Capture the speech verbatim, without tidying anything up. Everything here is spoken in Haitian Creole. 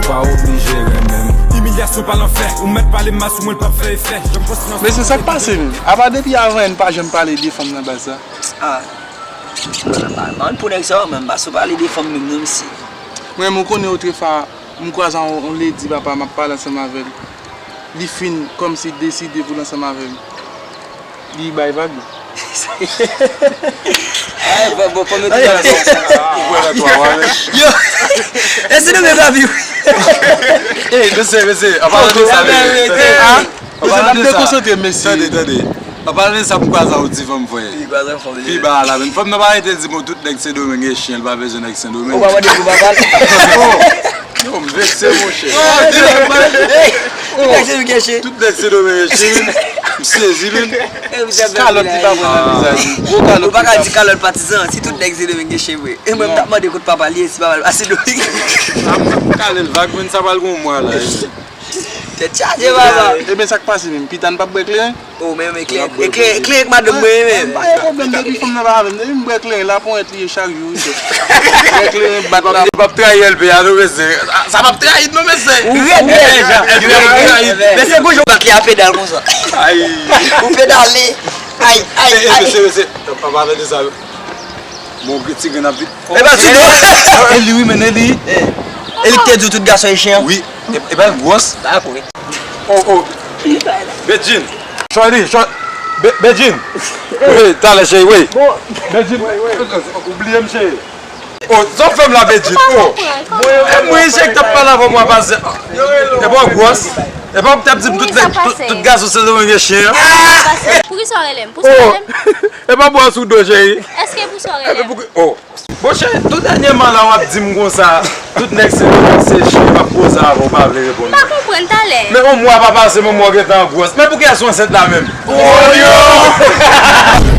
Pa oblije renmen m. Imilyasyon pa lanfè. Ou mèt pale mas ou mwen l p ap fè efè. Jan m konsyans. Mesye, sa k pase menm? Apa depi avan yè n pa janm pale de fanm nan baz la? Ah. Ban n pou nèg sa yo menm, bas ou pale de fanm menm non mesye. Mwen, mwen konnen otrefwa, m kwaze yon, yon lady papa, m ap pale ansanm avè l. Li fin kòmsi deside pou l ansanm avè m. Li bay vag. Ay, bon, bon, fò nou di sa. Yo, e se nou menm la vi. Ey, mesye, mesye, an palan de sa, mesye, tande, an palan de sa, dekonsantre, mesye. Tande, tande. An palan de sa, m kwaze yon ti fanm, frè. Pi ba la, men fanm nan pa rete di, bon, tout nèg Sendomeng e chen, li pa bezwen nèg Sendomeng. Ou pa mande pou papa l. Oh, yo, m vekse, monchè. Tout nèg Sendomeng e chen. Tout nèg Sendomeng e chen. M sezi, men. Kalòt li pa pran nan vizaj li. Gwo kalòt. Ou pa ka di kalòt patizan, si tout nèg Sendomeng e chen vre. E mwen, m t ap mande kot papa l ye, si papa l pa Sendomeng. Ap kale l vag, men sa pral gon mwa la. Tèt chaje, papa. Ebyen, sa k pase menm? Pita n p ap bwè kleren? Oh, men, men, kleren, kleren, kleren k madanm mwen, men. M pa gen pwoblèm depi fanm nan pa avè m. Depi m bwè kleren, laponyèt li ye chak jou, wi, chèf. Bwè kleren, bat la. Li p ap trayi L P a, non, mesye. Sa p ap trayi, non, mesye. Ou rèd, rèd. L P a p trayi. Mesye, gon jan w bat li a pedal konsa. Ay. Ou pedale. Ay, ay, ay. Mesye, mesye. Pa pale de sa. Bon, ti grenn ap vin. E pa ti do. E li wi, men e li. E li ki te di w tout gason e chen an? Wi. E, e pa l gwòs? Dakò. Oh, oh. Bedjine. Shorty, short. Be-, Bedjine. Wi, talè cheri, wi. Bedjine. Ou bliye m cheri. Oh, sa w fè m la, Bedjine? Oh. E mwen cheri k t ap pale avè mwen pase. E pa w gwòs? E pa w t ap di m tout nèg, tout, tout gason Sendomeng e chen an? Poukisa w rele m? Poukisa w rele m? E pa bò sou do, cheri. Èske pou sa w rele m? Oh. Bon, cheri, tou dènyèman la, w ap di m konsa, tout nèg se, se chen, m ap poze avè w, w pa vle reponn mwen. M pa konprann, talè. Men yon mwa pa pase, men w gentan gwòs. Men poukisa w ansent la menm? Oh, yo!